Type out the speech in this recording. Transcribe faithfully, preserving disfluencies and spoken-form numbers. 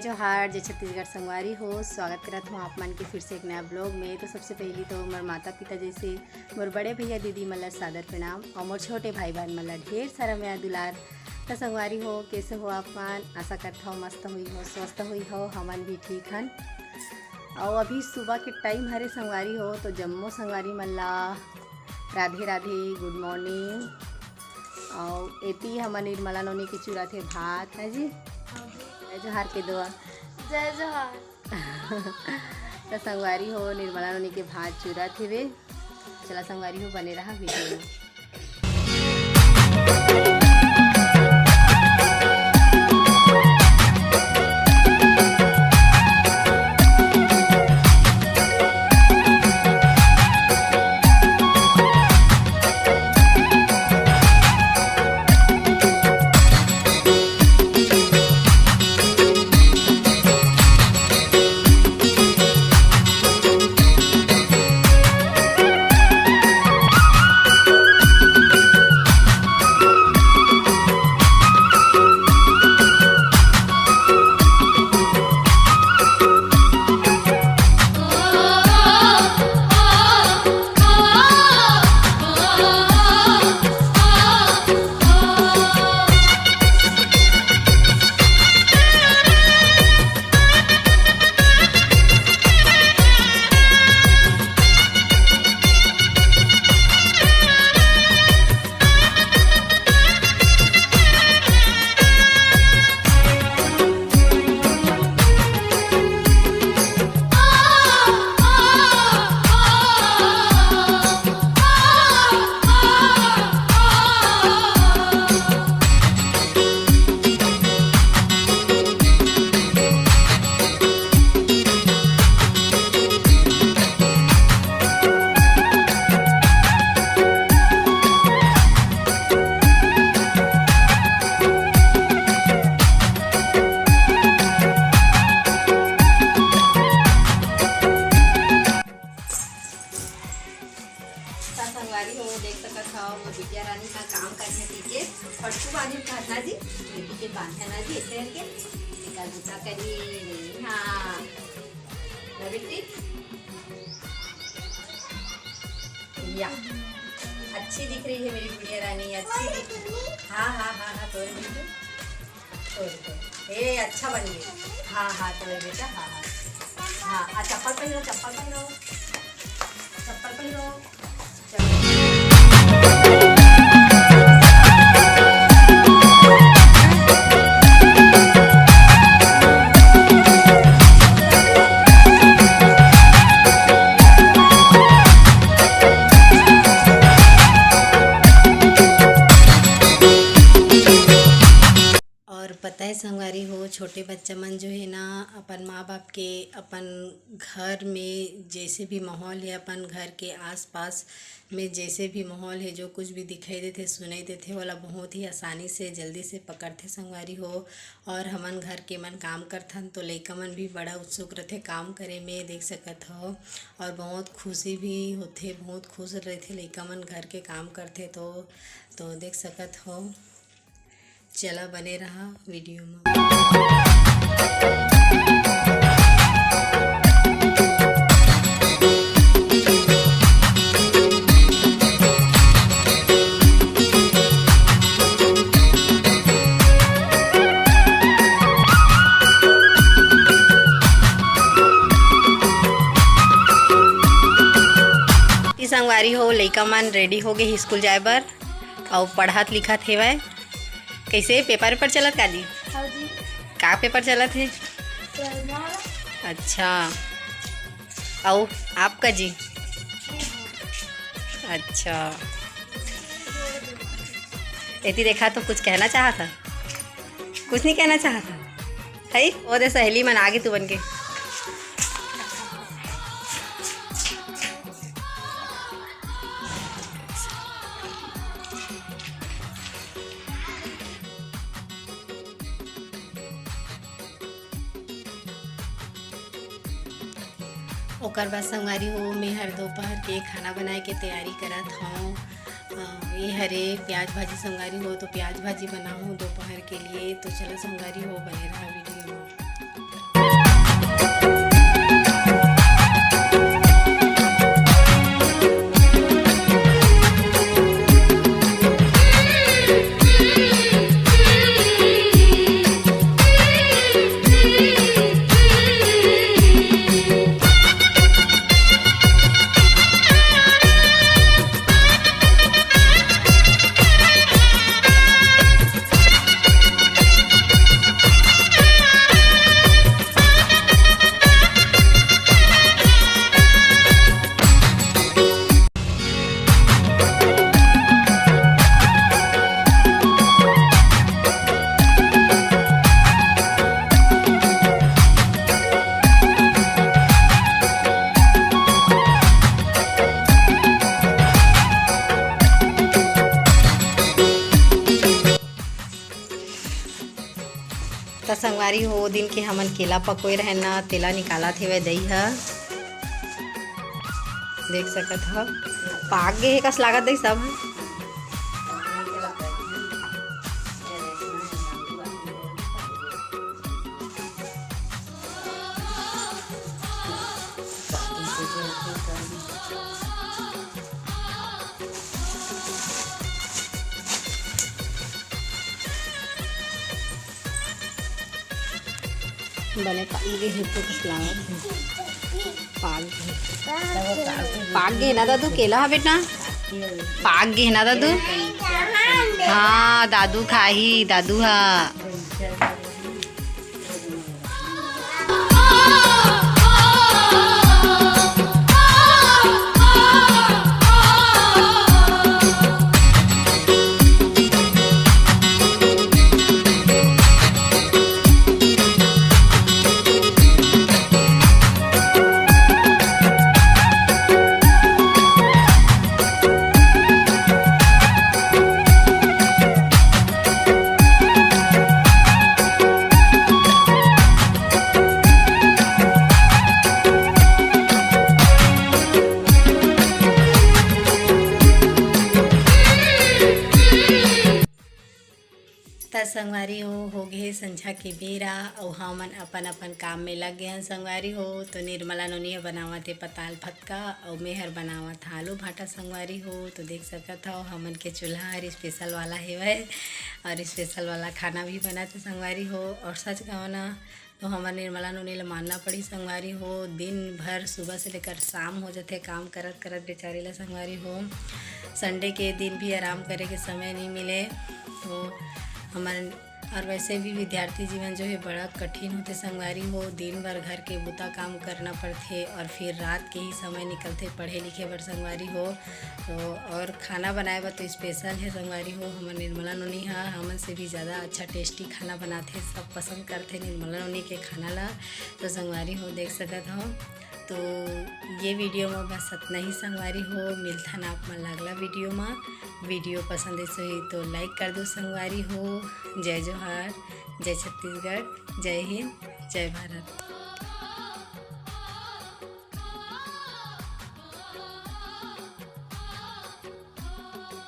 जोहार, जय छत्तीसगढ़ संगवारी हो। स्वागत करत हूँ आप मन के फिर से एक नया ब्लॉग में। तो सबसे पहली तो मोर माता पिता जैसे मोर बड़े भैया दीदी मन ला सादर प्रणाम और मोर छोटे भाई बहन मन ला ढेर सारा मया दुलार। तो संगवारी हो, कैसे हो आप मन? आशा करत हूँ मस्त हुई हो, स्वस्थ हुई हो। हमन भी ठीक हन। और अभी सुबह के टाइम हरे संगवारी हो, तो जम्मो संगवारी मन ला राधे राधे, गुड मॉर्निंग। और एती हमन निर्मला नोनी के चुरत हे भात, है जी? जय जोहार के दुआ। जय जोहार। तो संगवारी हो, निर्मला नोनी के भात चुरत हेवे। चला संगवारी हो, बने रहा वीडियो में। त संगवारी हो, देख सकत हव, मोर बिटिया रानी ह काम करथे पीके, फटकू बांधे कहत ना जी, पीके बांधे ना जी, ऐसे करके एकर बूता करी। हाँ, ना बेटी? या, अच्छी दिख रही है मेरी बिटिया रानी, अच्छी दिख। हाँ, हाँ, हाँ, हाँ, तोरे बेटी। ए, अच्छा बन गई। हाँ, हाँ, तो बेटा, हाँ, हाँ। हाँ, आ, चप्पल पहिरो, चप्पल पहिरो। चप्पल पहिरो। चलो। और पता है संगवारी हो, छोटे बच्चा मन जो है ना, अपन माँ बाप के, अपन घर में जैसे भी माहौल है, अपन घर के आसपास में जैसे भी माहौल है, जो कुछ भी दिखाई देथे, सुनाई देथे, वाला बहुत ही आसानी से, जल्दी से पकड़थे संगवारी हो। और हमन घर के मन काम करथन, तो लइका मन भी बड़ा उत्सुक रथे काम करे में, देख सकत हो। और बहुत खुशी भी होथे, बहुत खुश रथे लइका मन घर के काम करथे तो, तो देख सकत हो। चला बने रहा वीडियो में। ई संगवारी हो, लइका मन रेडी हो गे स्कूल जाए बर। अउ पढ़त लिखत हेवय। कइसे पेपर वेपर चलत का जी? हाँ जी। का पेपर चलत हे? शर्मा। अच्छा। अउ आपका जी? अच्छा। एती देखा तो कुछ कहना चाहत हा? कुछ नहीं कहना चाहत हा? है? वो दे सहेली मन आगे तू बन के। ओकर बाद संगवारी हो, मैं हर दोपहर के खाना बनाए के तैयारी करत हौं। अ, ये हरे प्याज भाजी संगवारी हो, तो प्याज भाजी बनाहूँ दोपहर के लिए। तो चलो संगवारी हो, बने रहा वीडियो में। संगवारी हो, दिन के हमन केला पकोए रहे ना, तेला निकालत हेवय दई ह। देख सकत ह, पाक गे हे कस लागत दई सब। बने पाक गे हे तो कस लागत हे। पाक गे। पाक गे ना दादू, केला ह बेटा? पाक गे ना दादू? हाँ, दादू खाही, दादू हा। त संगवारी हो, हो गे हे संझा के बेरा, अउ हमन अपन-अपन काम में लग गे हन संगवारी हो। तो निर्मला नोनी ह बनावत हे पताल फक्का, अउ मेहर बनावत ह आलू भाटा संगवारी हो। तो देख सकत हव, हमन के चूल्हा हर special वाला हेवय, और special वाला खाना भी बनत हे संगवारी हो। और सच कहव ना, तो हमर निर्मला नोनी ल मानना पड़ी संगवारी हो, दिन भर सुबह से लेकर शाम हो जथे काम करत करत बेचारी ल संगवारी हो। Sunday के दिन भी आराम करे के समय नहीं मिले। तो हमर, और वैसे भी विद्यार्थी जीवन जो है बड़ा कठिन होथे संगवारी हो, दिन भर घर के बुता काम करना पड़थे और फिर रात के ही समय निकलथे पढ़े लिखे बर संगवारी हो। तो और खाना बनाए बर तो special हे संगवारी हो, हमर निर्मला नोनी ह हमन से भी ज़्यादा अच्छा tasty खाना बनाथे, सब पसंद करथे निर्मला नोनी के खाना ला। तो संगवारी हो देख सकत हव। तो ये video में बस अतना ही संगवारी हो, मिलथन आप मन ला अगला video में। Video पसंद आइस होही तो like कर दो संगवारी हो। जय जोहार, जय छत्तीसगढ़, जय हिंद, जय भारत।